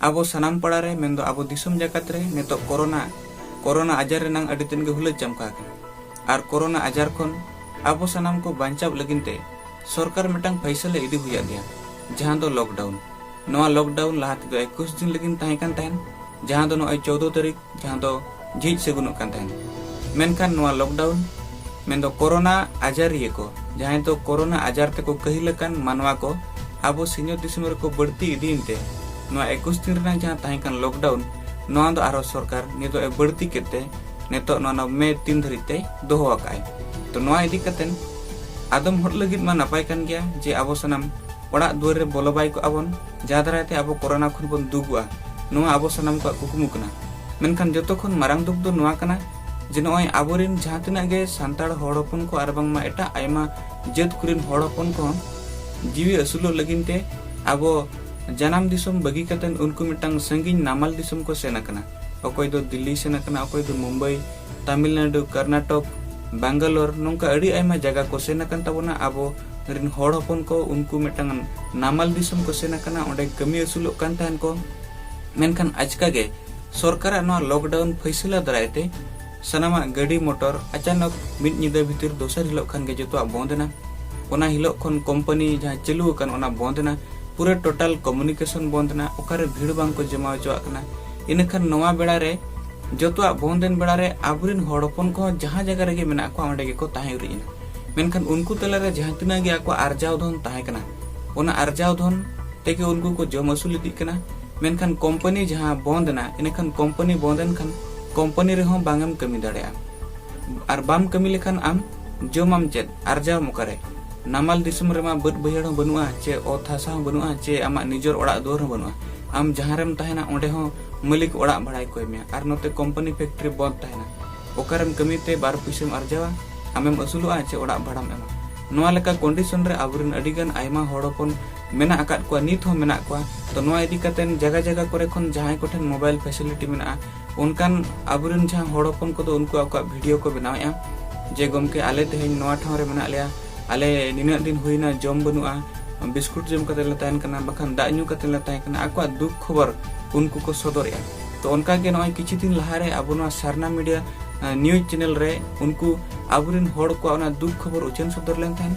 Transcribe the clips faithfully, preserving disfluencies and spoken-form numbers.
ᱟᱵᱚ ᱥᱟᱱᱟᱢ ᱯᱟᱲᱟ ᱨᱮ, ᱢᱮᱱᱫᱚ ᱟᱵᱚ ᱫᱤᱥᱚᱢ ᱡᱟᱠᱟᱛ ᱨᱮ ᱱᱤᱛᱚᱜ ᱠᱳᱨᱳᱱᱟ, ᱠᱳᱨᱳᱱᱟ ᱟᱡᱟᱨ ᱨᱮᱱᱟᱝ ᱟᱹᱰᱤ ᱛᱮᱫ ᱜᱮ ᱦᱩᱞᱟᱹ ᱪᱟᱢᱠᱟ ᱟᱠᱟᱱᱟ᱾ ᱟᱨ ᱠᱳᱨᱳᱱᱟ ᱟᱡᱟᱨ ᱠᱷᱚᱱ ᱟᱵᱚ ᱥᱟᱱᱟᱢ ᱠᱚ ᱵᱟᱧᱪᱟᱣ ᱞᱟᱹᱜᱤᱫ ᱛᱮ ᱥᱚᱨᱠᱟᱨ ᱢᱤᱫᱴᱟᱝ ᱯᱷᱟᱭᱥᱟᱞᱟ ᱤᱫᱤ ᱦᱩᱭ ᱟᱫᱮᱭᱟ, ᱡᱟᱦᱟᱸ ᱫᱚ ᱞᱚᱠᱰᱟᱣᱩᱱ᱾ ᱱᱚᱣᱟ ᱞᱚᱠᱰᱟᱣᱩᱱ ᱞᱟᱦᱟ ᱛᱮᱫᱚ ᱮᱠᱩᱥ ᱫᱤᱱ ᱞᱟᱹᱜᱤᱫ ᱛᱟᱦᱮᱸ ᱠᱟᱱ ᱛᱟᱦᱮᱸᱱ, ᱡᱟᱦᱟᱸ ᱫᱚ ᱱᱚᱜᱼᱚᱭ ᱪᱳᱫᱽᱫᱳ ᱛᱟᱹᱨᱤᱠᱷ, ᱡᱟᱦᱟᱸ ᱫᱚ ᱡᱷᱤᱡ ᱥᱟᱹᱜᱩᱱᱚᱜ ᱠᱟᱱ ᱛᱟᱦᱮᱸᱱ᱾ ᱢᱮᱱᱠᱷᱟᱱ ᱱᱚᱣᱟ ᱞᱚᱠᱰᱟᱣᱩᱱ, ᱢᱮᱱᱫᱚ ᱠᱳᱨᱳᱱᱟ ᱟᱡᱟᱨᱤᱭᱟᱹ ᱠᱚ, ᱡᱟᱦᱟᱸᱭ ᱫᱚ ᱠᱳᱨᱳᱱᱟ ᱟᱡᱟᱨ ᱛᱮᱠᱚ ᱠᱟᱹᱦᱤᱞ ᱟᱠᱟᱱ ᱢᱟᱱᱣᱟ ᱠᱚ ᱟᱵᱚ ᱥᱤᱧᱚᱛ ᱫᱤᱥᱚᱢ ᱨᱮᱠᱚ ᱵᱟᱹᱲᱛᱤ ᱤᱫᱤᱭᱮᱱ ᱛᱮ, ᱱᱚᱣᱟ ᱮᱠᱩᱥ ᱫᱤᱱ ᱨᱮᱱᱟᱜ ᱡᱟᱦᱟᱸ ᱛᱟᱦᱮᱸ ᱠᱟᱱ ᱞᱚᱠᱰᱟᱣᱩᱱ, ᱱᱚᱣᱟ ᱫᱚ ᱟᱨᱦᱚᱸ ᱥᱚᱨᱠᱟᱨ ᱱᱤᱛᱚᱜ ᱮ ᱵᱟᱹᱲᱛᱤ ᱠᱮᱫ ᱛᱮ ᱱᱤᱛᱚᱜ ᱱᱚᱣᱟ ᱢᱮ ᱛᱤᱱ ᱫᱷᱟᱹᱨᱤᱡ ᱛᱮ ᱫᱚᱦᱚ ᱟᱠᱟᱫᱼᱟᱭ᱾ ᱛᱚ ᱱᱚᱣᱟ ᱤᱫᱤ ᱠᱟᱛᱮᱱ ᱟᱫᱚᱢ ᱦᱚᱲ ᱞᱟᱹᱜᱤᱫ ᱢᱟ ᱱᱟᱯᱟᱭ ᱠᱟᱱ ᱜᱮᱭᱟ ᱡᱮ ᱟᱵᱚ ᱥᱟᱱᱟᱢ ᱚᱲᱟᱜ ᱫᱩᱣᱟᱹᱨ ᱨᱮ ᱵᱚᱞᱚ ᱵᱟᱭ ᱠᱚᱜᱼᱟ ᱵᱚᱱ, ᱡᱟᱦᱟᱸ ᱫᱟᱨᱟᱭ ᱛᱮ ᱟᱵᱚ ᱠᱳᱨᱳᱱᱟ ᱠᱷᱚᱱ ᱵᱚᱱ ᱫᱩᱜᱩᱜᱼᱟ, ᱱᱚᱣᱟ ᱟᱵᱚ ᱥᱟᱱᱟᱢ ᱠᱚᱣᱟᱜ ᱠᱩᱠᱢᱩ ᱠᱟᱱᱟ᱾ ᱢᱮᱱᱠᱷᱟᱱ ᱡᱚᱛᱚ ᱠᱷᱚᱱ ᱢᱟᱨᱟᱝ ᱫᱩᱠ ᱫᱚ ᱱᱚᱣᱟ ᱠᱟᱱᱟ ᱡᱮ ᱱᱚᱜᱼᱚᱭ ᱟᱵᱚᱨᱮᱱ ᱡᱟᱦᱟᱸ ᱛᱤᱱᱟᱹᱜ ᱜᱮ ᱥᱟᱱᱛᱟᱲ ᱦᱚᱲ ᱦᱚᱯᱚᱱ ᱠᱚ ᱟᱨ ᱵᱟᱝᱢᱟ ᱮᱴᱟᱜ ᱟᱭᱢᱟ ᱡᱟᱹᱛ ᱠᱚᱨᱮᱱ ᱦᱚᱲ ᱦᱚᱯᱚᱱ ᱠᱚᱦᱚᱸ ᱡᱤᱣᱤ ᱟᱹᱥᱩᱞᱚᱜ ᱞᱟᱹᱜᱤᱫ ᱛᱮ ᱟᱵᱚ ᱡᱟᱱᱟᱢ ᱫᱤᱥᱚᱢ ᱵᱟᱹᱜᱤ ᱠᱟᱛᱮ ᱩᱱᱠᱩ ᱢᱤᱫᱴᱟᱝ ᱥᱟᱺᱜᱤᱧ ᱱᱟᱢᱟᱞ ᱫᱤᱥᱚᱢ ᱠᱚ ᱥᱮᱱ ᱟᱠᱟᱱᱟ᱾ ᱚᱠᱚᱭ ᱫᱚ ᱫᱤᱞᱞᱤ ᱥᱮᱱ ᱟᱠᱟᱱᱟ, ᱚᱠᱚᱭ ᱫᱚ ᱢᱩᱢᱵᱟᱭ, ᱛᱟᱢᱤᱞᱱᱟᱰᱩ, ᱠᱚᱨᱱᱟᱴᱚᱠ, ᱵᱟᱝᱜᱟᱞᱳᱨ, ᱱᱚᱝᱠᱟ ᱟᱹᱰᱤ ᱟᱭᱢᱟ ᱡᱟᱭᱜᱟ ᱠᱚ ᱥᱮᱱ ᱟᱠᱟᱱ ᱛᱟᱵᱚᱱᱟ᱾ ᱟᱵᱚ ᱨᱮᱱ ᱦᱚᱲ ᱦᱚᱯᱚᱱ ᱠᱚ ᱩᱱᱠᱩ ᱢᱤᱫᱴᱟᱝ ᱱᱟᱢᱟᱞ ᱫᱤᱥᱚᱢ ᱠᱚ ᱥᱮᱱ ᱟᱠᱟᱱᱟ, ᱚᱸᱰᱮ ᱠᱟᱹᱢᱤ ᱟᱹᱥᱩᱞᱚᱜ ᱠᱟᱱ ᱛᱟᱦᱮᱱ ᱠᱚ᱾ ᱢᱮᱱᱠᱷᱟᱱ ᱟᱪᱠᱟ ᱜᱮ ᱥᱚᱨᱠᱟᱨᱟᱜ ᱱᱚᱣᱟ ᱞᱚᱠᱰᱟᱣᱩᱱ ᱯᱷᱟᱭᱥᱟᱞᱟ ᱫᱟᱨᱟᱭ ᱛᱮ ᱥᱟᱱᱟᱢᱟᱜ ᱜᱟᱹᱰᱤ ᱢᱚᱴᱚᱨ ᱟᱪᱟᱱᱚᱠ ᱢᱤᱫ ᱧᱤᱫᱟᱹ ᱵᱷᱤᱛᱤᱨ ᱫᱚᱥᱟᱨ ᱦᱤᱞᱳᱜ ᱠᱷᱟᱱ ᱜᱮ ᱡᱚᱛᱚᱣᱟᱜ ᱵᱚᱱᱫ ᱮᱱᱟ᱾ ᱚᱱᱟ ᱦᱤᱞᱳᱜ ᱠᱷᱚᱱ ᱠᱳᱢᱯᱟᱱᱤ ᱡᱟᱦᱟᱸ ᱪᱟᱹᱞᱩ ᱟᱠᱟᱱ ᱚᱱᱟ ᱵᱚᱱᱫ ᱮᱱᱟ, ᱯᱩᱨᱟᱹ ᱴᱳᱴᱟᱞ ᱠᱚᱢᱩᱱᱤᱠᱮᱥᱚᱱ ᱵᱚᱱᱫ ᱮᱱᱟ, ᱚᱠᱟᱨᱮ ᱵᱷᱤᱲ ᱵᱟᱝ ᱠᱚ ᱡᱚᱢᱟ ᱦᱚᱪᱚᱣᱟᱜ ᱠᱟᱱᱟ᱾ ᱤᱱᱟᱹᱠᱷᱟᱱ ᱱᱚᱣᱟ ᱵᱮᱲᱟ ᱨᱮ ᱡᱚᱛᱚᱣᱟᱜ ᱵᱚᱱᱫ ᱮᱱ ᱵᱮᱲᱟ ᱨᱮ ᱟᱵᱚᱨᱮᱱ ᱦᱚᱲ ᱦᱚᱯᱚᱱ ᱠᱚᱦᱚᱸ ᱡᱟᱦᱟᱸ ᱡᱟᱭᱜᱟ ᱨᱮᱜᱮ ᱢᱮᱱᱟᱜ ᱠᱚᱣᱟ ᱚᱸᱰᱮ ᱜᱮᱠᱚ ᱛᱟᱦᱮᱸ ᱩᱨᱤᱡ ᱮᱱᱟ᱾ ᱢᱮᱱᱠᱷᱟᱱ ᱩᱱᱠᱩ ᱛᱟᱞᱟᱨᱮ ᱡᱟᱦᱟᱸ ᱛᱤᱱᱟᱹᱜ ᱜᱮ ᱟᱠᱚᱣᱟᱜ ᱟᱨᱡᱟᱣ ᱫᱷᱚᱱ ᱛᱟᱦᱮᱸ ᱠᱟᱱᱟ, ᱚᱱᱟ ᱟᱨᱡᱟᱣ ᱫᱷᱚᱱ ᱛᱮᱜᱮ ᱩᱱᱠᱩ ᱠᱚ ᱡᱚᱢ ᱟᱹᱥᱩᱞ ᱤᱫᱤᱜ ᱠᱟᱱᱟ᱾ ᱢᱮᱱᱠᱷᱟᱱ ᱠᱳᱢᱯᱟᱱᱤ ᱡᱟᱦᱟᱸ ᱵᱚᱱᱫ ᱮᱱᱟ, ᱤᱱᱟᱹᱠᱷᱟᱱ ᱠᱳᱢᱯᱟᱱᱤ ᱵᱚᱱᱫ ᱮᱱ ᱠᱷᱟᱱ ᱠᱳᱢᱯᱟᱱᱤ ᱨᱮᱦᱚᱸ ᱵᱟᱝ ᱮᱢ ᱠᱟᱹᱢᱤ ᱫᱟᱲᱮᱭᱟᱜᱼᱟ᱾ ᱟᱨ ᱵᱟᱢ ᱠᱟᱹᱢᱤ ᱞᱮᱠᱷᱟᱱ ᱟᱢ ᱡᱚᱢᱟᱢ ᱪᱮᱫ? ᱟᱨᱡᱟᱣᱟᱢ ᱚᱠᱟᱨᱮ? ᱱᱟᱢᱟᱞ ᱫᱤᱥᱚᱢ ᱨᱮᱢᱟ ᱵᱟᱹᱫ ᱵᱟᱹᱭᱦᱟᱹᱲ ᱦᱚᱸ ᱵᱟᱹᱱᱩᱜᱼᱟ, ᱪᱮ ᱚᱛ ᱦᱟᱥᱟ ᱦᱚᱸ ᱵᱟᱹᱱᱩᱜᱼᱟ, ᱪᱮ ᱟᱢᱟᱜ ᱱᱤᱡᱮᱨ ᱚᱲᱟᱜ ᱫᱩᱣᱟᱹᱨ ᱦᱚᱸ ᱵᱟᱹᱱᱩᱜᱼᱟ᱾ ᱟᱢ ᱡᱟᱦᱟᱸ ᱨᱮᱢ ᱛᱟᱦᱮᱱᱟ ᱚᱸᱰᱮ ᱦᱚᱸ ᱢᱟᱹᱞᱤᱠ ᱚᱲᱟᱜ ᱵᱷᱟᱲᱟᱭ ᱠᱚᱭ ᱢᱮᱭᱟ, ᱟᱨ ᱱᱚᱛᱮ ᱠᱳᱢᱯᱟᱱᱤ ᱯᱷᱮᱠᱴᱨᱤ ᱵᱚᱱᱫ ᱛᱟᱦᱮᱱᱟ᱾ ᱚᱠᱟᱨᱮᱢ ᱠᱟᱹᱢᱤ ᱛᱮ ᱵᱟᱨ ᱯᱩᱭᱥᱟᱹᱢ ᱟᱨᱡᱟᱣᱟ? ᱟᱢᱮᱢ ᱟᱹᱥᱩᱞᱚᱜᱼᱟ ᱪᱮ ᱚᱲᱟᱜ ᱵᱷᱟᱲᱟᱢ ᱮᱢᱟ? ᱱᱚᱣᱟ ᱞᱮᱠᱟ ᱠᱚᱱᱰᱤᱥᱚᱱ ᱨᱮ ᱟᱵᱚᱨᱮᱱ ᱟᱹᱰᱤᱜᱟᱱ ᱟᱭᱢᱟ ᱦᱚᱲ ᱦᱚᱯᱚᱱ ᱢᱮᱱᱟᱜ ᱟᱠᱟᱫ ᱠᱚᱣᱟ, ᱱᱤᱛ ᱦᱚᱸ ᱢᱮᱱᱟᱜ ᱠᱚᱣᱟ᱾ ᱛᱚ ᱱᱚᱣᱟ ᱤᱫᱤ ᱠᱟᱛᱮ ᱡᱟᱭᱜᱟ ᱡᱟᱭᱜᱟ ᱠᱚᱨᱮ ᱠᱷᱚᱱ ᱡᱟᱦᱟᱸᱭ ᱠᱚᱴᱷᱮᱱ ᱢᱳᱵᱟᱭᱤᱞ ᱯᱷᱮᱥᱤᱞᱤᱴᱤ ᱢᱮᱱᱟᱜᱼᱟ, ᱚᱱᱠᱟᱱ ᱟᱵᱚᱨᱮᱱ ᱡᱟᱦᱟᱸ ᱦᱚᱲ ᱦᱚᱯᱚᱱ ᱠᱚᱫᱚ ᱩᱱᱠᱩ ᱟᱠᱚᱣᱟᱜ ᱵᱷᱤᱰᱤᱭᱳ ᱠᱚ ᱵᱮᱱᱟᱣᱮᱫᱼᱟ ᱡᱮ, "ᱜᱚᱢᱠᱮ, ᱟᱞᱮ ᱛᱮᱦᱮᱧ ᱱᱚᱣᱟ ᱴᱷᱟᱶ ᱨᱮ ᱢᱮᱱᱟᱜ ᱞᱮᱭᱟ, ᱟᱞᱮ ᱱᱤᱱᱟᱹᱜ ᱫᱤᱱ ᱦᱩᱭᱱᱟ ᱡᱚᱢ ᱵᱟᱹᱱᱩᱜᱼᱟ, ᱵᱤᱥᱠᱩᱴ ᱡᱚᱢ ᱠᱟᱛᱮ ᱞᱮ ᱛᱟᱦᱮᱱ ᱠᱟᱱᱟ, ᱵᱟᱠᱷᱟᱱ ᱫᱟᱜ ᱧᱩ ᱠᱟᱛᱮ ᱞᱮ ᱛᱟᱦᱮᱸ ᱠᱟᱱᱟ, ᱟᱠᱚᱣᱟᱜ ᱫᱩᱠ ᱠᱷᱚᱵᱚᱨ ᱩᱱᱠᱩ ᱠᱚ ᱥᱚᱫᱚᱨᱮᱜᱼᱟ᱾ ᱛᱚ ᱚᱱᱠᱟ ᱜᱮ ᱱᱚᱜᱼᱚᱭ ᱠᱤᱪᱷᱩ ᱫᱤᱱ ᱞᱟᱦᱟᱨᱮ ᱟᱵᱚ ᱱᱚᱣᱟ ᱥᱟᱨᱱᱟ ᱢᱤᱰᱤᱭᱟ ᱱᱤᱭᱩᱡᱽ ᱪᱮᱱᱮᱞ ᱨᱮ ᱩᱱᱠᱩ ᱟᱵᱚᱨᱮᱱ ᱦᱚᱲ ᱠᱚᱣᱟᱜ ᱚᱱᱟ ᱫᱩᱠ ᱠᱷᱚᱵᱚᱨ ᱩᱪᱷᱟᱹᱱ ᱥᱚᱫᱚᱨ ᱞᱮᱱ ᱛᱟᱦᱮᱸᱫ᱾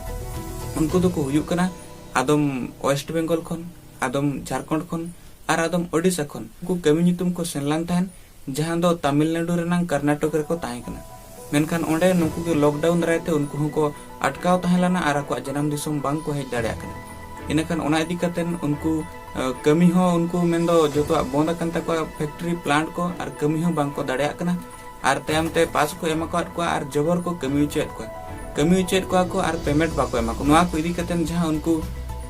ᱩᱱᱠᱩ ᱫᱚᱠᱚ ᱦᱩᱭᱩᱜ ᱠᱟᱱᱟ ᱟᱫᱚᱢ ᱳᱭᱮᱥᱴ ᱵᱮᱝᱜᱚᱞ ᱠᱷᱚᱱ, ᱟᱫᱚᱢ ᱡᱷᱟᱲᱠᱷᱚᱸᱰ ᱠᱷᱚᱱ, ᱟᱨ ᱟᱫᱚᱢ ᱳᱰᱤᱥᱟ ᱠᱷᱚᱱ᱾ ᱩᱱᱠᱩ ᱠᱟᱹᱢᱤ ᱧᱩᱛᱩᱢ ᱠᱚ ᱥᱮᱱ ᱞᱮᱱ ᱛᱟᱦᱮᱸᱫ, ᱡᱟᱦᱟᱸ ᱫᱚ ᱛᱟᱢᱤᱞᱱᱟᱰᱩ ᱨᱮᱱᱟᱝ ᱠᱚᱨᱱᱟᱴᱚᱠ ᱨᱮᱠᱚ ᱛᱟᱦᱮᱸ ᱠᱟᱱᱟ᱾ ᱢᱮᱱᱠᱷᱟᱱ ᱚᱸᱰᱮ ᱱᱩᱠᱩ ᱜᱮ ᱞᱚᱠᱰᱟᱣᱩᱱ ᱫᱟᱨᱟᱭ ᱛᱮ ᱩᱱᱠᱩ ᱦᱚᱸᱠᱚ ᱟᱴᱠᱟᱣ ᱛᱟᱦᱮᱸ ᱞᱮᱱᱟ ᱟᱨ ᱟᱠᱚᱣᱟᱜ ᱡᱟᱱᱟᱢ ᱫᱤᱥᱚᱢ ᱵᱟᱝ ᱠᱚ ᱦᱮᱡ ᱫᱟᱲᱮᱭᱟᱜ ᱠᱟᱱᱟ᱾ ᱤᱱᱟᱹᱠᱷᱟᱱ ᱚᱱᱟ ᱤᱫᱤ ᱠᱟᱛᱮ ᱩᱱᱠᱩ, ᱟᱸ, ᱠᱟᱹᱢᱤ ᱦᱚᱸ ᱩᱱᱠᱩ ᱢᱮᱱᱫᱚ ᱡᱚᱛᱚᱣᱟᱜ ᱵᱚᱱᱫ ᱟᱠᱟᱱ ᱛᱟᱠᱚᱣᱟ, ᱯᱷᱮᱠᱴᱨᱤ ᱯᱞᱟᱱᱴ ᱠᱚ, ᱟᱨ ᱠᱟᱹᱢᱤ ᱦᱚᱸ ᱵᱟᱝ ᱠᱚ ᱫᱟᱲᱮᱭᱟᱜ ᱠᱟᱱᱟ᱾ ᱟᱨ ᱛᱟᱭᱚᱢ ᱛᱮ ᱯᱟᱥ ᱠᱚ ᱮᱢ ᱟᱠᱟᱫ ᱠᱚᱣᱟ ᱟᱨ ᱡᱚᱵᱚᱨ ᱠᱚ ᱠᱟᱹᱢᱤ ᱦᱚᱪᱚᱭᱮᱫ ᱠᱚᱣᱟ, ᱠᱟᱹᱢᱤ ᱦᱚᱪᱚᱭᱮᱫ ᱠᱚᱣᱟ ᱠᱚ ᱟᱨ ᱯᱮᱢᱮᱱᱴ ᱵᱟᱠᱚ ᱮᱢᱟ ᱠᱚ᱾ ᱱᱚᱣᱟ ᱠᱚ ᱤᱫᱤ ᱠᱟᱛᱮ ᱡᱟᱦᱟᱸ ᱩᱱᱠᱩ,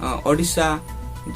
ᱟᱸ, ᱳᱰᱤᱥᱟ,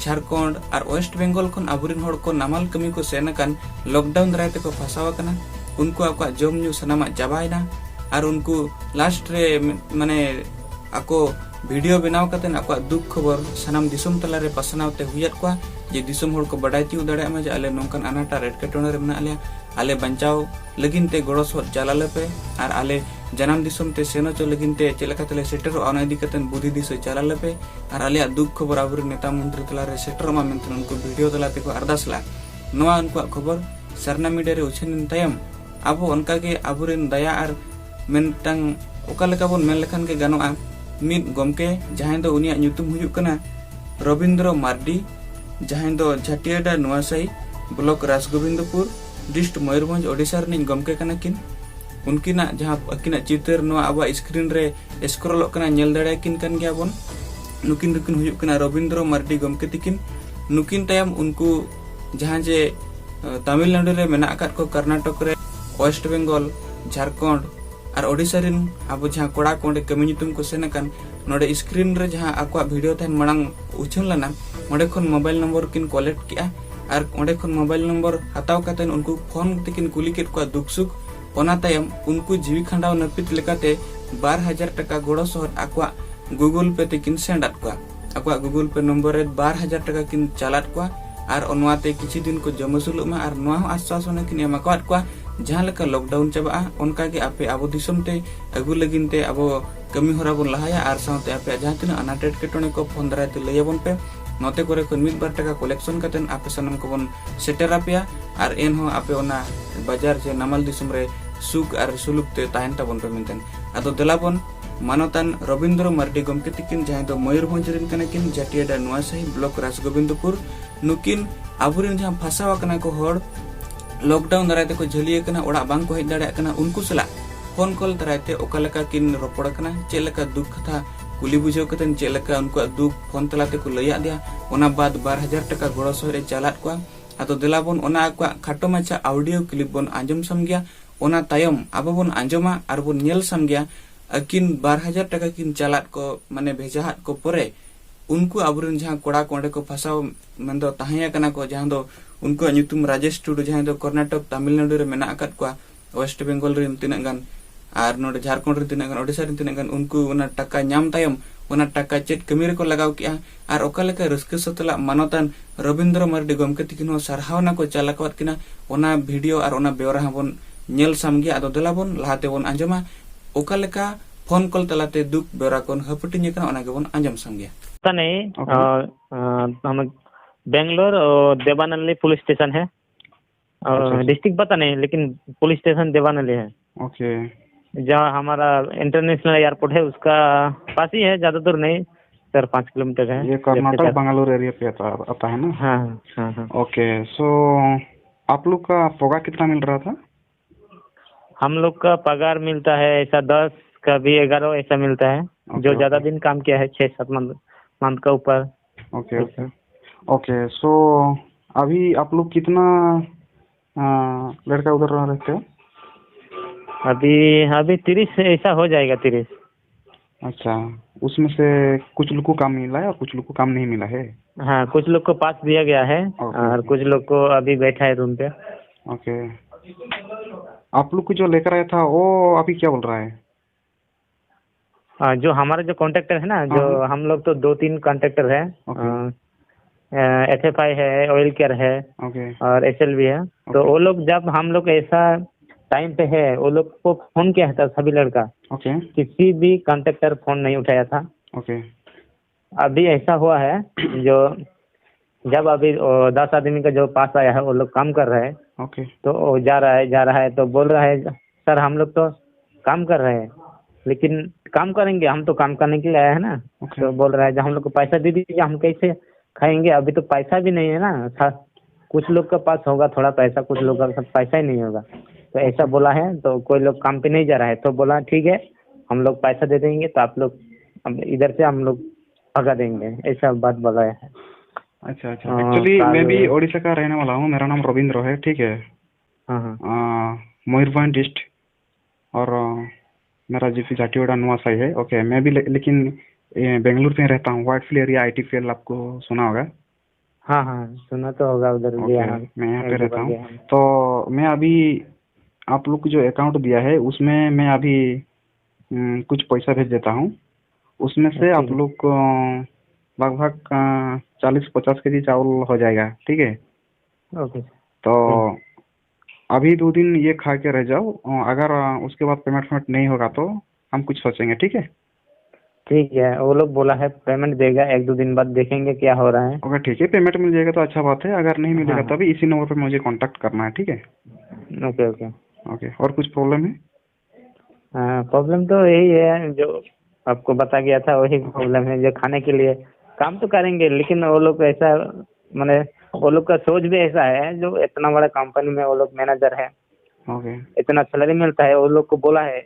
ᱡᱷᱟᱲᱠᱷᱚᱸᱰ ᱟᱨ ᱳᱭᱮᱥᱴ ᱵᱮᱝᱜᱚᱞ ᱠᱷᱚᱱ ᱟᱵᱚᱨᱮᱱ ᱦᱚᱲ ᱠᱚ ᱱᱟᱢᱟᱞ ᱠᱟᱹᱢᱤ ᱠᱚ ᱥᱮᱱ ᱟᱠᱟᱱ, ᱞᱚᱠᱰᱟᱣᱩᱱ ᱫᱟᱨᱟᱭ ᱛᱮᱠᱚ ᱯᱷᱟᱸᱥᱟᱣ ᱟᱠᱟᱱᱟ᱾ ᱩᱱᱠᱩ ᱟᱠᱚᱣᱟᱜ ᱡᱚᱢ ᱧᱩ ᱥᱟᱱᱟᱢᱟᱜ ᱪᱟᱵᱟᱭᱮᱱᱟ ᱟᱨ ᱩᱱᱠᱩ ᱞᱟᱥᱴ ᱨᱮ ᱢ-, ᱢᱟᱱᱮ ᱟᱠᱚ ᱵᱷᱤᱰᱤᱭᱳ ᱵᱮᱱᱟᱣ ᱠᱟᱛᱮ ᱟᱠᱚᱣᱟᱜ ᱫᱩᱠ ᱠᱷᱚᱵᱚᱨ ᱥᱟᱱᱟᱢ ᱫᱤᱥᱚᱢ ᱛᱟᱞᱟᱨᱮ ᱯᱟᱥᱱᱟᱣ ᱛᱮ ᱦᱩᱭᱟᱫ ᱠᱚᱣᱟ, ᱡᱮ ᱫᱤᱥᱚᱢ ᱦᱚᱲ ᱠᱚ ᱵᱟᱰᱟᱭ ᱛᱤᱭᱳᱜ ᱫᱟᱲᱮᱭᱟᱜ ᱢᱟ ᱡᱮ ᱟᱞᱮ ᱱᱚᱝᱠᱟᱱ ᱟᱱᱟᱴ ᱟᱨ ᱮᱴᱠᱮᱴᱚᱬᱮ ᱨᱮ ᱢᱮᱱᱟᱜ ᱞᱮᱭᱟ, ᱟᱞᱮ ᱵᱟᱧᱪᱟᱣ ᱞᱟᱹᱜᱤᱫ ᱛᱮ ᱜᱚᱲᱚ ᱥᱚᱦᱚᱫ ᱪᱟᱞ ᱟᱞᱮ ᱯᱮ ᱟᱨ ᱟᱞᱮ ᱡᱟᱱᱟᱢ ᱫᱤᱥᱚᱢ ᱛᱮ ᱥᱮᱱ ᱦᱚᱪᱚ ᱞᱟᱹᱜᱤᱫ ᱛᱮ ᱪᱮᱫ ᱞᱮᱠᱟ ᱛᱮᱞᱮ ᱥᱮᱴᱮᱨᱚᱜᱼᱟ, ᱚᱱᱟ ᱤᱫᱤ ᱠᱟᱛᱮ ᱵᱩᱫᱷᱤ ᱫᱤᱥᱟᱹ ᱪᱟᱞ ᱟᱞᱮ ᱯᱮ ᱟᱨ ᱟᱞᱮᱭᱟᱜ ᱫᱩᱠ ᱠᱷᱚᱵᱚᱨ ᱟᱵᱚᱨᱮᱱ ᱱᱮᱛᱟ ᱢᱚᱱᱛᱨᱤ ᱛᱟᱞᱟᱨᱮ ᱥᱮᱴᱮᱨᱚᱜ ᱢᱟ ᱢᱮᱱᱛᱮ ᱩᱱᱠᱩ ᱵᱷᱤᱰᱤᱭᱳ ᱛᱟᱞᱟ ᱛᱮᱠᱚ ᱟᱨᱫᱟᱥ ᱞᱮᱫᱼᱟ᱾ ᱱᱚᱣᱟ ᱩᱱᱠᱩᱣᱟᱜ ᱠᱷᱚᱵᱚᱨ ᱥᱟᱨᱱᱟ ᱢᱤᱰᱤᱭᱟ ᱨᱮ ᱩᱪᱷᱟᱹᱱ ᱮᱱ ᱛᱟᱭᱚᱢ, ᱟᱵᱚ ᱚᱱᱠᱟᱜᱮ ᱟᱵᱚᱨᱮᱱ ᱫᱟᱭᱟ ᱟᱨ ᱢᱤᱫᱴᱟᱝ, ᱚᱠᱟ ᱞᱮᱠᱟ ᱵᱚᱱ ᱢᱮᱱ ᱞᱮᱠᱷᱟᱱ ᱜᱮ ᱜᱟᱱᱚᱜᱼᱟ, ᱢᱤᱫ ᱜᱚᱢᱠᱮ ᱡᱟᱦᱟᱸᱭ ᱫᱚ ᱩᱱᱤᱭᱟᱜ ᱧᱩᱛᱩᱢ ᱦᱩᱭᱩᱜ ᱠᱟᱱᱟ ᱨᱚᱵᱤᱱᱫᱨᱚ ᱢᱟᱨᱰᱤ, ᱡᱟᱦᱟᱸᱭ ᱫᱚ ᱡᱷᱟᱴᱤᱭᱟᱰᱟ ᱱᱚᱣᱟᱥᱟᱦᱤ, ᱵᱞᱚᱠ ᱨᱟᱥᱜᱳᱵᱤᱱᱫᱚᱯᱩᱨ, ᱰᱤᱥᱴ ᱢᱚᱭᱩᱨᱵᱷᱚᱸᱡᱽ, ᱳᱰᱤᱥᱟ ᱨᱤᱱᱤᱡ ᱜᱚᱢᱠᱮ ᱠᱟᱱᱟ ᱠᱤᱱ᱾ ᱩᱱᱠᱤᱱᱟᱜ ᱡᱟᱦᱟᱸ ᱟᱹᱠᱤᱱᱟᱜ ᱪᱤᱛᱟᱹᱨ ᱱᱚᱣᱟ ᱟᱵᱚᱣᱟᱜ ᱥᱠᱨᱤᱱ ᱨᱮ ᱥᱠᱨᱚᱞᱚᱜ ᱠᱟᱱᱟ, ᱧᱮᱞ ᱫᱟᱲᱮᱭᱟᱠᱤᱱ ᱠᱟᱱ ᱜᱮᱭᱟ ᱵᱚᱱ᱾ ᱱᱩᱠᱤᱱ ᱫᱚᱠᱤᱱ ᱦᱩᱭᱩᱜ ᱠᱟᱱᱟ ᱨᱚᱵᱤᱱᱫᱨᱚ ᱢᱟᱨᱰᱤ ᱜᱚᱢᱠᱮ ᱛᱤᱠᱤᱱ᱾ ᱱᱩᱠᱤᱱ ᱛᱟᱭᱚᱢ ᱩᱱᱠᱩ ᱡᱟᱦᱟᱸ ᱡᱮ, ᱟᱸ, ᱛᱟᱢᱤᱞᱱᱟᱰᱩ ᱨᱮ ᱢᱮᱱᱟᱜ ᱟᱠᱟᱫ ᱠᱚ, ᱠᱚᱨᱱᱟᱴᱚᱠ ᱨᱮ, ᱳᱭᱮᱥᱴ ᱵᱮᱝᱜᱚᱞ, ᱡᱷᱟᱲᱠᱷᱚᱸᱰ ᱟᱨ ᱳᱰᱤᱥᱟ ᱨᱤᱱ ᱟᱵᱚ ᱡᱟᱦᱟᱸ ᱠᱚᱲᱟ ᱠᱚ ᱚᱸᱰᱮ ᱠᱟᱹᱢᱤ ᱧᱩᱛᱩᱢ ᱠᱚ ᱥᱮᱱ ᱟᱠᱟᱱ, ᱱᱚᱰᱮ ᱥᱠᱨᱤᱱ ᱨᱮ ᱡᱟᱦᱟᱸ ᱟᱠᱚᱣᱟᱜ ᱵᱷᱤᱰᱤᱭᱳ ᱛᱟᱦᱮᱱ ᱢᱟᱲᱟᱝ ᱩᱪᱷᱟᱹᱱ ᱞᱮᱱᱟ, ᱚᱸᱰᱮ ᱠᱷᱚᱱ ᱢᱳᱵᱟᱭᱤᱞ ᱱᱚᱢᱵᱚᱨ ᱠᱤᱱ ᱠᱚᱞᱮᱠᱴ ᱠᱮᱜᱼᱟ ᱟᱨ ᱚᱸᱰᱮ ᱠᱷᱚᱱ ᱢᱳᱵᱟᱭᱤᱞ ᱱᱚᱢᱵᱚᱨ ᱦᱟᱛᱟᱣ ᱠᱟᱛᱮ ᱩᱱᱠᱩ ᱯᱷᱳᱱ ᱛᱮᱠᱤᱱ ᱠᱩᱞᱤ ᱠᱮᱫ ᱠᱚᱣᱟ ᱫᱩᱠ ᱥᱩᱠ᱾ ᱚᱱᱟ ᱛᱟᱭᱚᱢ ᱩᱱᱠᱩ ᱡᱤᱣᱤ ᱠᱷᱟᱸᱰᱟᱣ ᱱᱟᱹᱯᱤᱛ ᱞᱮᱠᱟᱛᱮ ᱵᱟᱨ ᱦᱟᱡᱟᱨ ᱴᱟᱠᱟ ᱜᱚᱲᱚ ᱥᱚᱦᱚᱫ ᱟᱠᱚᱣᱟᱜ ᱜᱩᱜᱩᱞ ᱯᱮ ᱛᱮᱠᱤᱱ ᱥᱮᱱᱰ ᱟᱫ ᱠᱚᱣᱟ᱾ ᱟᱠᱚᱣᱟᱜ ᱜᱩᱜᱩᱞ ᱯᱮ ᱱᱚᱢᱵᱚᱨ ᱨᱮ ᱵᱟᱨ ᱦᱟᱡᱟᱨ ᱴᱟᱠᱟ ᱠᱤᱱ ᱪᱟᱞᱟᱫ ᱠᱚᱣᱟ ᱟᱨ ᱱᱚᱣᱟ ᱛᱮ ᱠᱤᱪᱷᱩ ᱫᱤᱱ ᱠᱚ ᱡᱚᱢ ᱟᱹᱥᱩᱞᱚᱜ ᱢᱟ ᱟᱨ ᱱᱚᱣᱟ ᱦᱚᱸ ᱟᱥᱥᱟᱥᱚᱱ ᱠᱤᱱ ᱮᱢ ᱟᱠᱟᱫ ᱠᱚᱣᱟ ᱡᱟᱦᱟᱸ ᱞᱮᱠᱟ ᱞᱚᱠᱰᱟᱣᱩᱱ ᱪᱟᱵᱟᱜᱼᱟ, ᱚᱱᱠᱟ ᱜᱮ ᱟᱯᱮ ᱟᱵᱚ ᱫᱤᱥᱚᱢ ᱛᱮ ᱟᱹᱜᱩ ᱞᱟᱹᱜᱤᱫ ᱛᱮ ᱟᱵᱚ ᱠᱟᱹᱢᱤ ᱦᱚᱨᱟ ᱵᱚᱱ ᱞᱟᱦᱟᱭᱟ᱾ ᱟᱨ ᱥᱟᱶᱛᱮ ᱟᱯᱮᱭᱟᱜ ᱡᱟᱦᱟᱸ ᱛᱤᱱᱟᱹᱜ ᱟᱱᱟᱴ ᱮᱴᱠᱮᱴᱚᱬᱮ ᱠᱚ ᱯᱷᱳᱱ ᱫᱟᱨᱟᱭ ᱛᱮ ᱞᱟᱹᱭ ᱟᱵᱚᱱ ᱯᱮ, ᱱᱚᱛᱮ ᱠᱚᱨᱮ ᱠᱷᱚᱱ ᱢᱤᱫ ᱵᱟᱨ ᱴᱟᱠᱟ ᱠᱚᱞᱮᱠᱥᱚᱱ ᱠᱟᱛᱮ ᱟᱯᱮ ᱥᱟᱱᱟᱢ ᱠᱚᱵᱚᱱ ᱥᱮᱴᱮᱨ ᱟᱯᱮᱭᱟ᱾ ᱟᱨ ᱮᱱᱦᱚᱸ ᱟᱯᱮ ᱚᱱᱟ ᱵᱟᱡᱟᱨ ᱥᱮ ᱱᱟᱢᱟᱞ ᱫᱤᱥᱚᱢ ᱨᱮ ᱥᱩᱠ ᱟᱨ ᱥᱩᱞᱩᱠ ᱛᱮ ᱛᱟᱦᱮᱱ ᱛᱟᱵᱚᱱ ᱯᱮ ᱢᱮᱱᱛᱮ᱾ ᱟᱫᱚ ᱫᱮᱞᱟ ᱵᱚᱱ ᱢᱟᱱᱚᱛᱟᱱ ᱨᱚᱵᱤᱱᱫᱨᱚ ᱢᱟᱨᱰᱤ ᱜᱚᱢᱠᱮ ᱛᱤᱠᱤᱱ, ᱡᱟᱦᱟᱸᱭ ᱫᱚ ᱢᱚᱭᱩᱨᱵᱷᱚᱸᱡᱽ ᱨᱮᱱ ᱠᱟᱱᱟ ᱠᱤᱱ, ᱡᱟᱹᱴᱤᱭᱟᱹᱰᱟ ᱱᱚᱣᱟ ᱥᱟᱹᱦᱤ ᱵᱞᱚᱠ ᱨᱟᱥᱜᱳᱵᱤᱱᱫᱯᱩᱨ, ᱱᱩᱠᱤᱱ ᱟᱵᱚᱨᱮᱱ ᱡᱟᱦᱟᱸ ᱯᱷᱟᱸᱥᱟᱣ ᱟᱠᱟᱱᱟ ᱠᱚ ᱦᱚᱲ, ᱞᱚᱠᱰᱟᱣᱩᱱ ᱫᱟᱨᱟᱭ ᱛᱮᱠᱚ ᱡᱷᱟᱹᱞᱤ ᱟᱠᱟᱱᱟ, ᱚᱲᱟᱜ ᱵᱟᱝ ᱠᱚ ᱦᱮᱡ ᱫᱟᱲᱮᱭᱟᱜ ᱠᱟᱱᱟ, ᱩᱱᱠᱩ ᱥᱟᱞᱟᱜ ᱯᱷᱳᱱ ᱠᱚᱞ ᱫᱟᱨᱟᱭ ᱛᱮ ᱚᱠᱟ ᱞᱮᱠᱟ ᱠᱤᱱ ᱨᱚᱯᱚᱲ ᱟᱠᱟᱱᱟ, ᱪᱮᱫ ᱞᱮᱠᱟ ᱫᱩᱠ ᱠᱟᱛᱷᱟ ᱠᱩᱞᱤ ᱵᱩᱡᱷᱟᱹᱣ ᱠᱟᱛᱮ ᱪᱮᱫ ᱞᱮᱠᱟ ᱩᱱᱠᱩᱣᱟᱜ ᱫᱩᱠ ᱯᱷᱳᱱ ᱛᱟᱞᱟ ᱛᱮᱠᱚ ᱞᱟᱹᱭᱟᱫ ᱫᱮᱭᱟ, ᱚᱱᱟ ᱵᱟᱫ ᱵᱟᱨ ᱦᱟᱡᱟᱨ ᱴᱟᱠᱟ ᱜᱚᱲᱚ ᱥᱚᱦᱚᱫ ᱮ ᱪᱟᱞᱟᱫ ᱠᱚᱣᱟ᱾ ᱟᱫᱚ ᱫᱮᱞᱟ ᱵᱚᱱ ᱚᱱᱟ ᱟᱠᱚᱣᱟᱜ ᱠᱷᱟᱴᱚ ᱢᱟᱪᱷᱟ ᱚᱰᱤᱭᱳ ᱠᱞᱤᱯ ᱵᱚᱱ ᱟᱸᱡᱚᱢ ᱥᱟᱢ ᱜᱮᱭᱟ᱾ ᱚᱱᱟ ᱛᱟᱭᱚᱢ ᱟᱵᱚ ᱵᱚᱱ ᱟᱸᱡᱚᱢᱟ ᱟᱨ ᱵᱚᱱ ᱧᱮᱞ ᱥᱟᱢ ᱜᱮᱭᱟ, ᱟᱹᱠᱤᱱ ᱵᱟᱨ ᱦᱟᱡᱟᱨ ᱴᱟᱠᱟ ᱠᱤᱱ ᱪᱟᱞᱟᱫ ᱠᱚ, ᱢᱟᱱᱮ ᱵᱷᱮᱡᱟ ᱦᱟᱫ ᱠᱚ ᱯᱚᱨᱮ, ᱩᱱᱠᱩ ᱟᱵᱚᱨᱮᱱ ᱡᱟᱦᱟᱸ ᱠᱚᱲᱟ ᱠᱚ ᱚᱸᱰᱮ ᱠᱚ ᱯᱷᱟᱸᱥᱟᱣ ᱢᱮᱱᱫᱚ ᱛᱟᱦᱮᱸ ᱟᱠᱟᱱᱟ ᱠᱚ, ᱡᱟᱦᱟᱸ ᱫᱚ ᱩᱱᱠᱩᱣᱟᱜ ᱧᱩᱛᱩᱢ ᱨᱟᱡᱮᱥ ᱴᱩᱰᱩ, ᱡᱟᱦᱟᱸᱭ ᱫᱚ ᱠᱚᱨᱱᱟᱴᱚᱠ ᱛᱟᱢᱤᱞᱱᱟᱰᱩ ᱨᱮ ᱢᱮᱱᱟᱜ ᱟᱠᱟᱫ ᱠᱚᱣᱟ, ᱳᱭᱮᱥᱴ ᱵᱮᱝᱜᱚᱞ ᱨᱮᱱ ᱛᱤᱱᱟᱹᱜ ᱜᱟᱱ, ᱟᱨ ᱱᱚᱰᱮ ᱡᱷᱟᱲᱠᱷᱚᱸᱰ ᱨᱮᱱ ᱛᱤᱱᱟᱹᱜ ᱜᱟᱱ, ᱳᱰᱤᱥᱟ ᱨᱮᱱ ᱛᱤᱱᱟᱹᱜ ᱜᱟᱱ, ᱩᱱᱠᱩ ᱚᱱᱟ ᱴᱟᱠᱟ ᱧᱟᱢ ᱛᱟᱭᱚᱢ ᱚᱱᱟ ᱴᱟᱠᱟ ᱪᱮᱫ ᱠᱟᱹᱢᱤ ᱨᱮᱠᱚ ᱞᱟᱜᱟᱣ ᱠᱮᱜᱼᱟ, ᱟᱨ ᱚᱠᱟ ᱞᱮᱠᱟ ᱨᱟᱹᱥᱠᱟᱹ ᱥᱟᱛᱞᱟᱜ ᱢᱟᱱᱚᱛᱟᱱ ᱨᱚᱵᱤᱱᱫᱨᱚ ᱢᱟᱨᱰᱤ ᱜᱚᱢᱠᱮ ᱛᱤᱠᱤᱱ ᱦᱚᱸ ᱥᱟᱨᱦᱟᱣ ᱱᱟᱠᱚ ᱪᱟᱞ ᱟᱠᱟᱣᱟᱫ ᱠᱤᱱᱟ, ᱚᱱᱟ ᱵᱷᱤᱰᱤᱭᱳ ᱟᱨ ᱚᱱᱟ ᱵᱮᱣᱨᱟ ᱦᱚᱸᱵᱚᱱ ᱧᱮᱞ ᱥᱟᱢ ᱜᱮᱭᱟ᱾ ᱟᱫᱚ ᱫᱮᱞᱟ ᱵᱚᱱ ᱞᱟᱦᱟ ᱛᱮᱵᱚᱱ ᱟᱸᱡᱚᱢᱟ ᱚᱠᱟ ᱞᱮᱠᱟ ᱯᱷᱳᱱ ᱠᱚᱞ ᱛᱟᱞᱟᱛᱮ ᱫᱩᱠ ᱵᱮᱣᱨᱟ ᱠᱚ ᱦᱟᱹᱯᱟᱹᱴᱤᱧ ᱟᱠᱟᱱᱟ, ᱚᱱᱟ ᱜᱮᱵᱚᱱ ᱟᱸᱡᱚम ᱥᱟᱢ ᱜᱮᱭᱟ᱾ पता नहीं। ओके। अ, अ, हम बेंगलोर और देवानंदी पुलिस स्टेशन है। और अच्छा, अच्छा। डिस्ट्रिक्ट पता नहीं, लेकिन पुलिस स्टेशन देवानंदी है। ओके। जहाँ हमारा इंटरनेशनल एयरपोर्ट है, उसका पास ही है, ज़्यादा दूर नहीं, चार पाँच किलोमीटर है। ये कर्नाटक, बेंगलुरु एरिया पे आता, आता है ना? हाँ, हाँ, हाँ। ओके, सो आप लोग का पगार कितना मिल रहा था? हम लोग का पगार मिलता है ऐसा दस, कभी ग्यारह ऐसा मिलता है। जो ओके, ज़्यादा ओके। दिन काम किया है, छः सात मंथ, मंथ का ऊपर। ओके, ऐसा। ओके। ओके, सो अभी आप लोग कितना, अ, लड़का उधर रहते हो? अभी, अभी तीस ऐसा हो जाएगा, तीस। अच्छा, उसमें से कुछ लोग को काम मिला है और कुछ लोग को काम नहीं मिला है? हाँ, कुछ लोग को पास दिया गया है ओके, और ओके। कुछ लोग को अभी बैठा है रूम पे। ओके। आप लोग को जो लेकर आया था, वो अभी क्या बोल रहा है? हाँ, जो हमारा जो कॉन्ट्रैक्टर है ना, हाँ, जो हाँ। हम लोग तो दो तीन कॉन्ट्रैक्टर हैं। Okay. A, S F I है, ऑयल केयर है ओके। और एस एल वी है। तो ओके। वो लोग, जब हम लोग ऐसा टाइम पे है, वो लोग को फोन किया था सभी लड़का, ओके। किसी भी कॉन्ट्रैक्टर फोन नहीं उठाया था। ओके। अभी ऐसा हुआ है जो जब अभी वो दस आदमी का जो पास आया है, वो लोग काम कर रहे हैं, ओके। तो वो जा रहा है, जा रहा है तो बोल रहा है, सर, हम लोग तो काम कर रहे हैं, लेकिन काम करेंगे, हम तो काम करने के लिए आए हैं ना। ओके। तो बोल रहा है, जब हम लोग को पैसा दे दीजिए, हम कैसे खाएंगे? अभी तो पैसा भी नहीं है ना। सा- कुछ लोग के पास होगा थोड़ा पैसा, कुछ लोग का पैसा ही नहीं होगा। तो ऐसा बोला है, तो कोई लोग काम पे नहीं जा रहा है, तो बोला, ठीक है, हम लोग पैसा दे देंगे, तो आप लोग, हम इधर से हम लोग भगा देंगे, ऐसा बात बोला है। अच्छा अच्छा। हाँ, एक्चुअली मैं काल- भी उड़ीसा का रहने वाला हूँ। मेरा नाम रविंद्र है, ठीक है। हाँ, हाँ। आ, मयूरभंज डिस्ट्रिक्ट। और आ, मेरा जीपी झाटीवाड़ा नुआ साही है। ओके। मैं भी ले, लेकिन ए, बेंगलुरु में रहता हूँ। वाइटफील्ड एरिया, आईटी फील्ड, आपको सुना होगा। हाँ, हाँ, सुना तो होगा उधर ओके। गया है, मैं यहाँ पे एक दो रहता बार हूँ। गया है। तो मैं अभी आप लोग को जो अकाउंट दिया है, उसमें मैं अभी हम्म, कुछ पैसा भेज देता हूँ। उसमें से अच्छा आप जी। लोग को लगभग चालीस पचास केजी चावल हो जाएगा, ठीक है। ओके। तो अभी दो दिन ये खा के रह जाओ। अगर उसके बाद पेमेंट वेमेंट नहीं होगा तो हम कुछ सोचेंगे, ठीक है। ठीक है, वो लोग बोला है पेमेंट देगा, एक दो दिन बाद देखेंगे क्या हो रहा है। ओके, ठीक है, पेमेंट मिल जाएगा तो अच्छा बात है। अगर नहीं मिलेगा हाँ, हाँ। तभी इसी नंबर पे मुझे कांटेक्ट करना है, ठीक है। Okay, okay. ओके, और कुछ प्रॉब्लम है? हाँ, प्रॉब्लम तो यही है, जो आपको बता गया था, वही प्रॉब्लम है, जो खाने के लिए काम तो करेंगे, लेकिन वो लोग ऐसा, माने, वो लोग का सोच भी ऐसा है, जो इतना बड़ा कंपनी में वो लोग मैनेजर है, ओके। इतना सैलरी मिलता है, वो लोग को बोला है।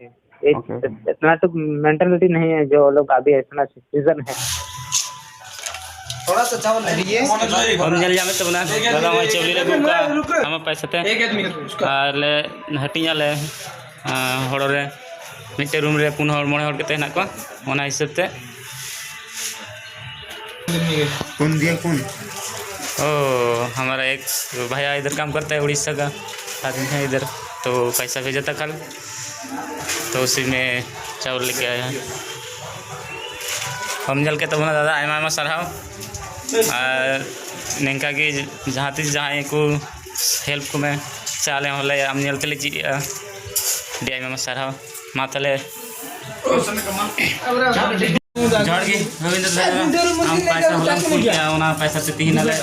इत-, ओके, ओके। इतना तो मेंटालिटी नहीं है, जो वो लोग अभी इतना सीजन है। थोड़ा सा चावल नहीं है। ᱦᱚᱢ ᱧᱮᱞ ᱧᱟᱢᱮᱫ ᱛᱟᱵᱚᱱᱟ ᱫᱟᱫᱟ ᱦᱚᱸᱜᱼᱚᱭ ᱪᱟᱣᱞᱮ ᱞᱮ ᱟᱹᱜᱩ ᱠᱟᱜᱼᱟ ᱟᱢᱟᱜ ᱯᱟᱭᱥᱟ ᱛᱮ᱾ एक आदमी उसका। ᱟᱨ ᱞᱮ ᱦᱟᱹᱴᱤᱧᱟ ᱞᱮ, ᱟᱸ, ᱦᱚᱲ ᱨᱮ ᱢᱤᱫᱴᱮᱱ ᱨᱩᱢ ᱨᱮ ᱯᱩᱱ ᱦᱚᱲ ᱢᱚᱬᱮ ᱦᱚᱲ ᱠᱟᱛᱮ ᱦᱮᱱᱟᱜ ᱠᱚᱣᱟ, ᱚᱱᱟ ᱦᱤᱥᱟᱹᱵ ᱛᱮ᱾ कौन दिया कौन? ओ, हमारा एक भैया इधर काम करता है उड़ीसा का, आदमी है इधर, तो पैसा भेजा था कल, तो उसी में चावल लेके आया है। ᱦᱚᱢ ᱧᱮᱞ ᱠᱮᱫ ᱛᱟᱵᱚᱱᱟ ᱫᱟᱫᱟ, ᱟᱭᱢᱟ ᱟᱭᱢᱟ ᱥᱟᱨᱦᱟᱣ᱾ ᱟᱨ ᱱᱤᱝᱠᱟ ᱜᱮ ᱡᱟᱦᱟᱸ ᱛᱤᱥ ᱡᱟᱦᱟᱸᱭ ᱠᱚ ᱦᱮᱞᱯ ᱠᱚ ᱢᱮ, ᱥᱮ ᱟᱞᱮ ᱦᱚᱸᱞᱮ ᱟᱢ ᱧᱮᱞ ᱛᱮᱞᱮ ᱪᱮᱫ ᱮᱜᱼᱟ᱾ ᱟᱹᱰᱤ ᱟᱭᱢᱟ ᱟᱭᱢᱟ ᱥᱟᱨᱦᱟᱣ᱾ ᱢᱟ ᱛᱟᱦᱞᱮ ᱡᱚᱦᱟᱨ ᱜᱮ ᱨᱚᱵᱤᱱᱫᱨᱚ ᱫᱟ, ᱟᱢ ᱯᱟᱭᱥᱟ ᱦᱚᱞᱟᱢ ᱠᱩᱞ ᱠᱮᱜᱼᱟ, ᱚᱱᱟ ᱯᱟᱭᱥᱟ ᱛᱮ ᱛᱤᱦᱤᱧ ᱟᱞᱮ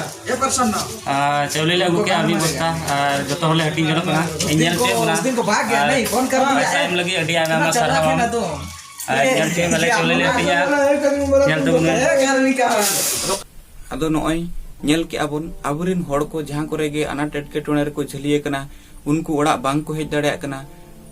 ᱟᱨ ᱪᱟᱣᱞᱮ ᱞᱮ ᱟᱹᱜᱩ ᱠᱮᱜᱼᱟ ᱢᱤᱫ ᱵᱚᱥᱛᱟ, ᱟᱨ ᱡᱚᱛᱚ ᱦᱚᱲ ᱞᱮ ᱦᱟᱹᱴᱤᱧ ᱡᱚᱱᱚᱜ ᱠᱟᱱᱟ᱾ ᱤᱧ ᱧᱮᱞ ᱦᱚᱪᱚᱭᱮᱫ ᱵᱚᱱᱟ, ᱟᱨ ᱯᱟᱭᱥᱟ ᱮᱢ ᱞᱟᱹᱜᱤᱫ ᱟᱹᱰᱤ ᱟᱭᱢᱟ ᱟᱭᱢᱟ ᱥᱟᱨᱦᱟᱣ᱾ ᱟᱨ ᱧᱮᱞ ᱦᱚᱪᱚᱭᱮᱫ ᱵᱚᱱᱟ ᱪᱟᱣᱞᱮ ᱞᱮ ᱦᱟᱹᱴᱤᱧᱟ, ᱧᱮᱞ ᱛᱟᱵᱚᱱ ᱢᱮ᱾ ᱟᱫᱚ ᱱᱚᱜᱼᱚᱭ ᱧᱮᱞ ᱠᱮᱜᱼᱟ ᱵᱚᱱ, ᱟᱵᱚᱨᱮᱱ ᱦᱚᱲ ᱠᱚ ᱡᱟᱦᱟᱸ ᱠᱚᱨᱮ ᱜᱮ ᱟᱱᱟᱴ ᱮᱴᱠᱮᱴᱚᱬᱮ ᱨᱮᱠᱚ ᱡᱷᱟᱹᱞᱤ ᱟᱠᱟᱱᱟ, ᱩᱱᱠᱩ ᱚᱲᱟᱜ ᱵᱟᱝ ᱠᱚ ᱦᱮᱡ ᱫᱟᱲᱮᱭᱟᱜ ᱠᱟᱱᱟ,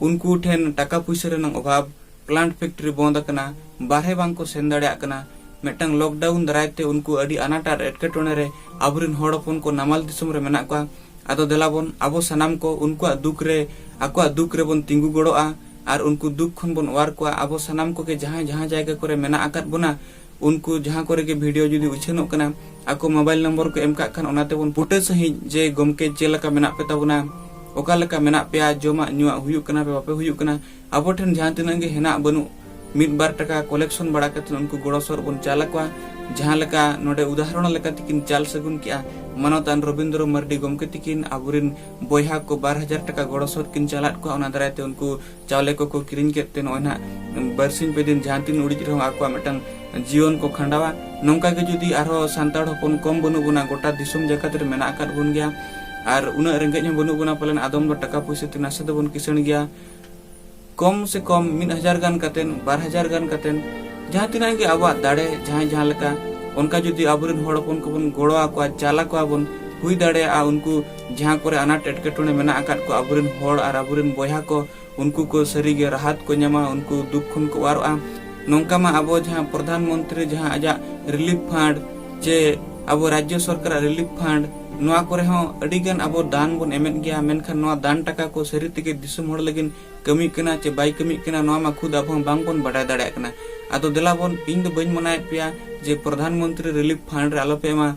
ᱩᱱᱠᱩ ᱴᱷᱮᱱ ᱴᱟᱠᱟ ᱯᱩᱭᱥᱟᱹ ᱨᱮᱱᱟᱜ ᱚᱵᱷᱟᱵᱽ, plant factory ᱵᱚᱱᱫ ᱟᱠᱟᱱᱟ, ᱵᱟᱨᱦᱮ ᱵᱟᱝ ᱠᱚ ᱥᱮᱱ ᱫᱟᱲᱮᱭᱟᱜ ᱠᱟᱱᱟ, ᱢᱤᱫᱴᱟᱝ lockdown ᱫᱟᱨᱟᱭ ᱛᱮ ᱩᱱᱠᱩ ᱟᱹᱰᱤ ᱟᱱᱟᱴ ᱟᱨ ᱮᱴᱠᱮᱴᱚᱬᱮ ᱨᱮ ᱟᱵᱚᱨᱮᱱ ᱦᱚᱲ ᱦᱚᱯᱚᱱ ᱠᱚ ᱱᱟᱢᱟᱞ ᱫᱤᱥᱚᱢ ᱨᱮ ᱢᱮᱱᱟᱜ ᱠᱚᱣᱟ᱾ ᱟᱫᱚ ᱫᱮᱞᱟ ᱵᱚᱱ ᱟᱵᱚ ᱥᱟᱱᱟᱢ ᱠᱚ ᱩᱱᱠᱩᱣᱟᱜ ᱫᱩᱠ ᱨᱮ, ᱟᱠᱚᱣᱟᱜ ᱫᱩᱠ ᱨᱮᱵᱚᱱ ᱛᱤᱸᱜᱩ ᱜᱚᱲᱚᱜᱼᱟ ᱟᱨ ᱩᱱᱠᱩ ᱫᱩᱠ ᱠᱷᱚᱱ ᱵᱚᱱ ᱚᱣᱟᱨ ᱠᱚᱣᱟ᱾ ᱟᱵᱚ ᱥᱟᱱᱟᱢ ᱠᱚᱜᱮ ᱡᱟᱦᱟᱸᱭ ᱡᱟᱦᱟᱸ ᱡᱟᱭᱜᱟ ᱠᱚᱨᱮ ᱢᱮᱱᱟᱜ ᱟᱠᱟᱫ ᱵᱚᱱᱟ, ᱩᱱᱠᱩ ᱡᱟᱦᱟᱸ ᱠᱚᱨᱮ ᱜᱮ video ᱡᱩᱫᱤ ᱩᱪᱷᱟᱹᱱᱚᱜ ᱠᱟᱱᱟ, ᱟᱠᱚ mobile number ᱠᱚ ᱮᱢ ᱠᱟᱜ ᱠᱷᱟᱱ, ᱚᱱᱟ ᱛᱮᱵᱚᱱ ᱵᱩᱴᱟᱹ ᱥᱟᱺᱦᱤᱡ ᱡᱮ, "ᱜᱚᱢᱠᱮ, ᱪᱮᱫ ᱞᱮᱠᱟ ᱢᱮᱱᱟᱜ ᱯᱮ ᱛᱟᱵᱚᱱᱟ, ᱚᱠᱟ ᱞᱮᱠᱟ ᱢᱮᱱᱟᱜ ᱯᱮᱭᱟ, ᱡᱚᱢᱟᱜ ᱧᱩᱣᱟᱜ ᱦᱩᱭᱩᱜ ᱠᱟᱱᱟ ᱯᱮ, ᱵᱟᱯᱮ ᱦᱩᱭᱩᱜ ᱠᱟᱱᱟ?" ᱟᱵᱚ ᱴᱷᱮᱱ ᱡᱟᱦᱟᱸ ᱛᱤᱱᱟᱹᱜ ᱜᱮ ᱦᱮᱱᱟᱜ ᱵᱟᱹᱱᱩᱜ, ᱢᱤᱫ ᱵᱟᱨ ᱴᱟᱠᱟ collection ᱵᱟᱲᱟ ᱠᱟᱛᱮ ᱩᱱᱠᱩ ᱜᱚᱲᱚ ᱥᱚᱦᱚᱫ ᱵᱚᱱ ᱪᱟᱞ ᱟᱠᱚᱣᱟ᱾ ᱡᱟᱦᱟᱸ ᱞᱮᱠᱟ ᱱᱚᱰᱮ ᱩᱫᱟᱦᱚᱨᱚᱬ ᱞᱮᱠᱟ ᱛᱮᱠᱤᱱ ᱪᱟᱞ ᱥᱟᱹᱜᱩᱱ ᱠᱮᱜᱼᱟ ᱢᱟᱱᱚᱛᱟᱱ ᱨᱚᱵᱤᱱᱫᱨᱚ ᱢᱟᱨᱰᱤ ᱜᱚᱢᱠᱮ ᱛᱤᱠᱤᱱ, ᱟᱵᱚᱨᱮᱱ ᱵᱚᱭᱦᱟ ᱠᱚ ᱵᱟᱨ ᱦᱟᱡᱟᱨ ᱴᱟᱠᱟ ᱜᱚᱲᱚ ᱥᱚᱦᱚᱫ ᱠᱤᱱ ᱪᱟᱞᱟᱫ ᱠᱚᱣᱟ, ᱚᱱᱟ ᱫᱟᱨᱟᱭ ᱛᱮ ᱩᱱᱠᱩ ᱪᱟᱣᱞᱮ ᱠᱚᱠᱚ ᱠᱤᱨᱤᱧ ᱠᱮᱫ ᱛᱮ ᱱᱚᱜᱼᱚᱭ ᱱᱟᱦᱟᱜ ᱵᱟᱨᱥᱤᱧ ᱯᱮ ᱫᱤᱱ ᱡᱟᱦᱟᱸ ᱛᱤᱱ ᱩᱰᱤᱡ ᱨᱮᱦᱚᱸ ᱟᱠᱚᱣᱟᱜ ᱢᱤᱫᱴᱟᱝ ᱡᱤᱭᱚᱱ ᱠᱚ ᱠᱷᱟᱸᱰᱟᱣᱟ᱾ ᱱᱚᱝᱠᱟ ᱜᱮ ᱡᱩᱫᱤ ᱟᱨᱦᱚᱸ ᱥᱟᱱᱛᱟᱲ ᱦᱚᱯᱚᱱ ᱠᱚᱢ ᱵᱟᱹᱱᱩᱜ ᱵᱚᱱᱟ, ᱜᱚᱴᱟ ᱫᱤᱥᱚᱢ ᱡᱟᱠᱟᱛ ᱨᱮ ᱢᱮᱱᱟᱜ ᱟᱠᱟᱫ ᱵᱚᱱ ᱜᱮᱭᱟ, ᱟᱨ ᱩᱱᱟᱹᱜ ᱨᱮᱸᱜᱮᱡ ᱦᱚᱸ ᱵᱟᱹᱱᱩᱜ ᱵᱚᱱᱟ ᱯᱟᱞᱮᱱ, ᱟᱫᱚᱢ ᱫᱚ ᱴᱟᱠᱟ ᱯᱩᱭᱥᱟᱹ ᱛᱮ ᱱᱟᱥᱮ ᱫᱚᱵᱚᱱ ᱠᱤᱥᱟᱹᱬ ᱜᱮᱭᱟ, ᱠᱚᱢ ᱥᱮ ᱠᱚᱢ ᱢᱤᱫ ᱦᱟᱡᱟᱨ ᱜᱟᱱ ᱠᱟᱛᱮᱱ, ᱵᱟᱨ ᱦᱟᱡᱟᱨ ᱜᱟᱱ ᱠᱟᱛᱮᱱ, ᱡᱟᱦᱟᱸ ᱛᱤᱱᱟᱹᱜ ᱜᱮ ᱟᱵᱚᱣᱟᱜ ᱫᱟᱲᱮ, ᱡᱟᱦᱟᱸᱭ ᱡᱟᱦᱟᱸ ᱞᱮᱠᱟ, ᱚᱱᱠᱟ ᱡᱩᱫᱤ ᱟᱵᱚᱨᱮᱱ ᱦᱚᱲ ᱦᱚᱯᱚᱱ ᱠᱚᱵᱚᱱ ᱜᱚᱲᱚ ᱟᱠᱚᱣᱟ, ᱪᱟᱞ ᱟᱠᱚᱣᱟ ᱵᱚᱱ, ᱦᱩᱭ ᱫᱟᱲᱮᱭᱟᱜᱼᱟ ᱩᱱᱠᱩ ᱡᱟᱦᱟᱸ ᱠᱚᱨᱮ ᱟᱱᱟᱴ ᱮᱴᱠᱮᱴᱚᱬᱮ ᱢᱮᱱᱟᱜ ᱟᱠᱟᱫ ᱠᱚ, ᱟᱵᱚᱨᱮᱱ ᱦᱚᱲ ᱟᱨ ᱟᱵᱚᱨᱮᱱ ᱵᱚᱭᱦᱟ ᱠᱚ, ᱩᱱᱠᱩ ᱠᱚ ᱥᱟᱹᱨᱤᱜᱮ ᱨᱟᱦᱟᱛ ᱠᱚ ᱧᱟᱢᱟ, ᱩᱱᱠᱩ ᱫᱩᱠ ᱠᱷᱚᱱ ᱠᱚ ᱚᱣᱟᱨᱚᱜᱼᱟ᱾ ᱱᱚᱝᱠᱟ ᱢᱟ ᱟᱵᱚ ᱡᱟᱦᱟᱸ ᱯᱨᱚᱫᱷᱟᱱ ᱢᱚᱱᱛᱨᱤ ᱡᱟᱦᱟᱸ ᱟᱡᱟᱜ relief fund ᱪᱮ ᱟᱵᱚ ᱨᱟᱡᱽᱡᱚ ᱥᱚᱨᱠᱟᱨᱟᱜ relief fund, ᱱᱚᱣᱟ ᱠᱚᱨᱮ ᱦᱚᱸ ᱟᱹᱰᱤ ᱜᱟᱱ ᱟᱵᱚ ᱫᱟᱱ ᱵᱚᱱ ᱮᱢᱮᱫ ᱜᱮᱭᱟ, ᱢᱮᱱᱠᱷᱟᱱ ᱱᱚᱣᱟ ᱫᱟᱱ ᱴᱟᱠᱟ ᱠᱚ ᱥᱟᱹᱨᱤ ᱛᱮᱜᱮ ᱫᱤᱥᱚᱢ ᱦᱚᱲ ᱞᱟᱹᱜᱤᱫ ᱠᱟᱹᱢᱤᱜ ᱠᱟᱱᱟ ᱪᱮ ᱵᱟᱭ ᱠᱟᱹᱢᱤᱜ ᱠᱟᱱᱟ, ᱱᱚᱣᱟ ᱢᱟ ᱠᱷᱩᱫ ᱟᱵᱚ ᱦᱚᱸ ᱵᱟᱝ ᱵᱚᱱ ᱵᱟᱰᱟᱭ ᱫᱟᱲᱮᱭᱟᱜ ᱠᱟᱱᱟ᱾ ᱟᱫᱚ ᱫᱮᱞᱟ ᱵᱚᱱ, ᱤᱧ ᱫᱚ ᱵᱟᱹᱧ ᱢᱟᱱᱟᱭᱮᱫ ᱯᱮᱭᱟ ᱡᱮ ᱯᱨᱚᱫᱷᱟᱱ ᱢᱚᱱᱛᱨᱤ relief fund ᱨᱮ ᱟᱞᱚ ᱯᱮ ᱮᱢᱟ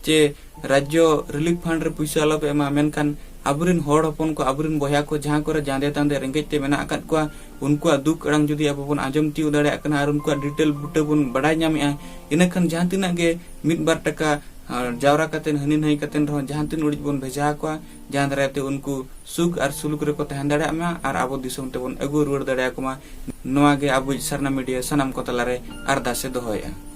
ᱪᱮ ᱨᱟᱡᱽᱡᱚ relief fund ᱨᱮ ᱯᱩᱭᱥᱟᱹ ᱟᱞᱚ ᱯᱮ ᱮᱢᱟ, ᱢᱮᱱᱠᱷᱟᱱ ᱟᱵᱚᱨᱮᱱ ᱦᱚᱲ ᱦᱚᱯᱚᱱ ᱠᱚ, ᱟᱵᱚᱨᱮᱱ ᱵᱚᱭᱦᱟ ᱠᱚ ᱡᱟᱦᱟᱸ ᱠᱚᱨᱮ ᱡᱟᱸᱫᱮ ᱛᱟᱸᱫᱮ ᱨᱮᱸᱜᱮᱡ ᱛᱮ ᱢᱮᱱᱟᱜ ᱟᱠᱟᱫ ᱠᱚᱣᱟ, ᱩᱱᱠᱩᱣᱟᱜ ᱫᱩᱠ ᱟᱲᱟᱝ ᱡᱩᱫᱤ ᱟᱵᱚ ᱵᱚᱱ ᱟᱸᱡᱚᱢ ᱛᱤᱭᱳᱜ ᱫᱟᱲᱮᱭᱟᱜ ᱠᱟᱱᱟ ᱟᱨ ᱩᱱᱠᱩᱣᱟᱜ ᱰᱤᱴᱮᱞ ᱵᱩᱴᱟᱹ ᱵᱚᱱ ᱵᱟᱰᱟᱭ ᱧᱟᱢᱮᱜᱼᱟ, ᱤᱱᱟᱹᱠᱷᱟᱱ ᱡᱟᱦᱟᱸ ᱛᱤᱱᱟᱹᱜ ᱜᱮ ᱢᱤᱫ ᱵᱟᱨ ᱴᱟᱠᱟ, ᱟᱨ ᱡᱟᱣᱨᱟ ᱠᱟᱛᱮ, ᱦᱟᱹᱱᱤ ᱱᱟᱹᱭ ᱠᱟᱛᱮ ᱨᱮᱦᱚᱸ ᱡᱟᱦᱟᱸ ᱛᱤᱱ ᱩᱰᱤᱡ ᱵᱚᱱ ᱵᱷᱮᱡᱟ ᱟᱠᱚᱣᱟ, ᱡᱟᱦᱟᱸ ᱫᱟᱨᱟᱭ ᱛᱮ ᱩᱱᱠᱩ ᱥᱩᱠ ᱟᱨ ᱥᱩᱞᱩᱠ ᱨᱮᱠᱚ ᱛᱟᱦᱮᱸ ᱫᱟᱲᱮᱭᱟᱜ ᱢᱟ ᱟᱨ ᱟᱵᱚ ᱫᱤᱥᱚᱢ ᱛᱮᱵᱚᱱ ᱟᱹᱜᱩ ᱨᱩᱣᱟᱹᱲ ᱫᱟᱲᱮᱭᱟᱠᱚ ᱢᱟ᱾ ᱱᱚᱣᱟ ᱜᱮ ᱟᱵᱚᱭᱤᱡ ᱥᱟᱨᱱᱟ ᱢᱤᱰᱤᱭᱟ ᱥᱟᱱᱟᱢ ᱠᱚ ᱛᱟᱞᱟᱨᱮ ᱟᱨᱫᱟᱥ ᱮ ᱫᱚᱦᱚᱭᱮᱫᱼᱟ᱾